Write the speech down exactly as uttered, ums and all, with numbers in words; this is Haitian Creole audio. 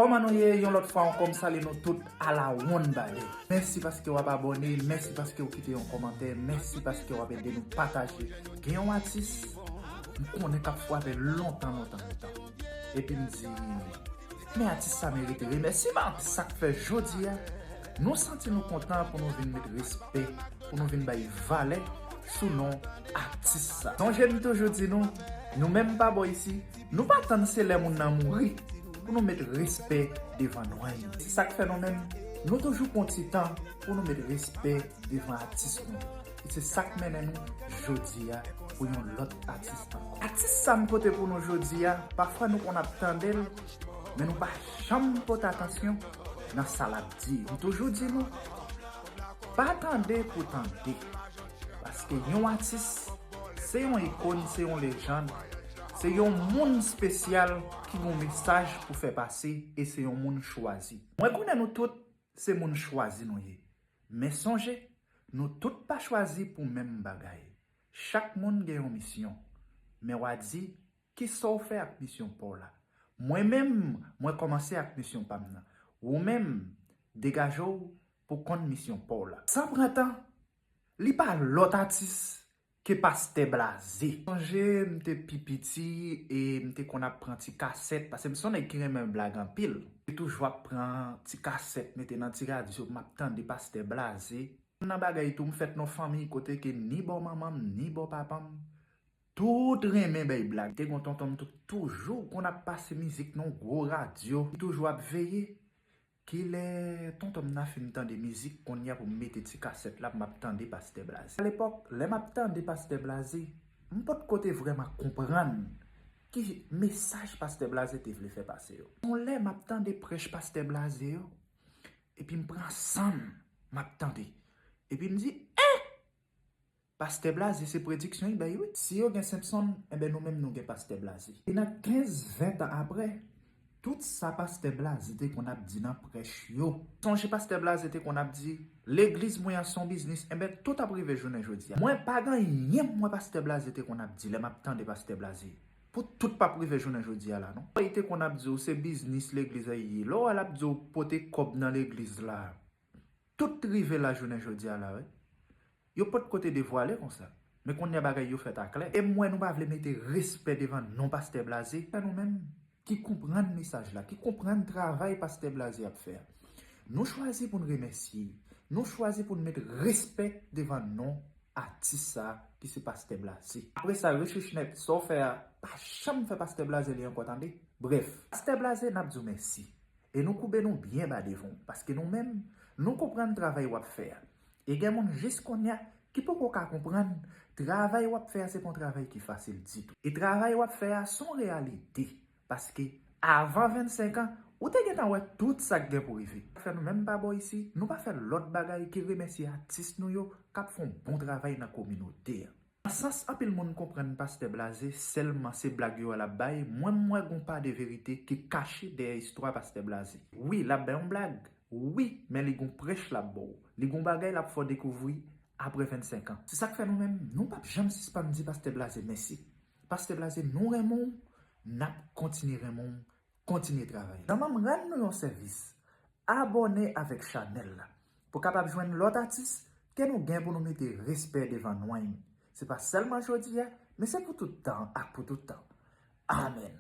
Kòman nou ye? Yon lòt fwa ankò, m salye nou tout a la one body. Mèsi paske w ap abòne, mèsi paske w kite yon kòmantè, mèsi paske w ap ede nou pataje. Gen yon atis, m konnen k ap frape lontan, lontan, lontan. Epi m di, men atis sa merite remèsiman. Sa k fè jodi a, nou santi nou kontan pou nou vin met respè, pou nou vin bay valè sou non atis sa. Sonje m toujou di nou, nou menm pa bò isi, nou pa tann se lè moun nan mouri pou nou met respè devan non li. Se sa k fè nou menm, nou toujou pran ti tan pou nou met respè devan atis nou. E se sa k mennen nou jodi a pou yon lòt atis ankò. Atis sa m pote pou nou jodi a, pafwa nou konn ap tande l, men nou pa janm pote atansyon nan sa l ap di. M toujou di nou, pa tande pou tande. Paske yon atis, se yon ikòn, se yon lejann, se yon moun espesyal ki gen yon mesaj pou fè pase e se yon moun chwazi. Mwen konnen nou tout se moun chwazi nou ye. Men sonje, nou tout pa chwazi pou menm bagay. Chak moun gen yon misyon. Men w a di, kisa w fè ak misyon pa w la? Mwen menm, mwen kòmanse ak misyon pa m nan. Ou menm, degaje w pou konn misyon pa w la. San pran tan, li pa lòt atis ke Pastè Blaze. Sonje, m te pi piti e m te konn ap pran ti kasèt, paske m se yon nèg ki renmen blag anpil. M te toujou ap pran ti kasèt, mete nan ti radyo, m ap tande Pastè Blaze. Nan bagay tou, m fèt nan fanmi kote ke ni bò manman m, ni bò papa m, tout renmen bay blag. Te gon tonton m tou, toujou konn ap pase mizik nan gwo radyo. Li toujou ap veye. Kilè tonton m nan fin tande mizik, kounye a pou m mete ti kasèt la, m ap tande Pastè Blaze. Alepòk, lè m ap tande Pastè Blaze, m potko te vrèman konprann ki mesaj Pastè Blaze te vle fè pase yo. Yon lè m ap tande prèch Pastè Blaze yo, epi m pran san m, m ap tande. Epi m di, eh! Pastè Blaze se prediksyon li bay, wi. Si yo gen Simpson, enben nou menm nou gen Pastè Blaze. E nan kenz, ven tan apre, tout sa Pastè Blaze te konn ap di nan prèch yo. Sonje Pastè Blaze te konn ap di, legliz mwen an se yon biznis, enben tout ap rive jounen jodi a. Mwen pa gen anyen m wè Pastè Blaze te konn ap di lè m ap tande Pastè Blaze. Pou tout p ap rive jounen jodi a la, non. Li te konn ap di w se biznis legliz la ye. Lè w wè l ap di w pote kòb nan legliz la. Tout rive la jounen jodi a la, wi. Yo potko te devwale konsa. Men kounye a bagay yo fèt aklè. E m wè nou pa vle mete respè devan non Pastè Blaze. Sa nou menm ki konprann mesaj la, ki konprann travay Pastè Blaze ap fè a. Nou chwazi pou n remèsye, nou chwazi pou n met respè devan non atis sa ki se Pastè Blaze. Apre sa, rechèch nèt, sa w fè a, pa janm fè Pastè Blaze li ankò, tande. Brèf, Pastè Blaze, n ap di w mèsi. E nou koube nou byen ba devan w, paske nou menm, nou konprann travay w ap fè a. E gen moun jis kounye a ki poko ka konprann travay w ap fè a se pa yon travay ki fasil ditou. E travay w ap fè a se yon reyalite, paske avan vennsenk an, ou te gentan wè tout sa k gen pou rive. Fè nou menm pa bò isi, nou pa fè lòt bagay ke remèsye atis nou yo k ap fè yon bon travay nan kominote a. Nan sans anpil moun konprann Pastè Blaze sèlman se blag yo l ap bay, mwen m wè gon pa de verite ki kache dèyè istwa Pastè Blaze. Wi, l ap bay yon blag. Wi, men li gon prèch l ap ba w. Li gon bagay l ap fè w dekouvri apre vennsenk an. Se sa k fè nou menm, nou p ap janm sispann di Pastè Blaze mèsi. Pastè Blaze, nou renmen w, n ap kontinye renmen w, kontinye travay. Zanmi m, rann nou yon sèvis. Abòne avèk chanèl la pou w kapab jwenn lòt atis ke nou gen pou nou mete respè devan non yo. Se pa sèlman jodi a, men se pou tout tan ak pou tout tan. Amèn.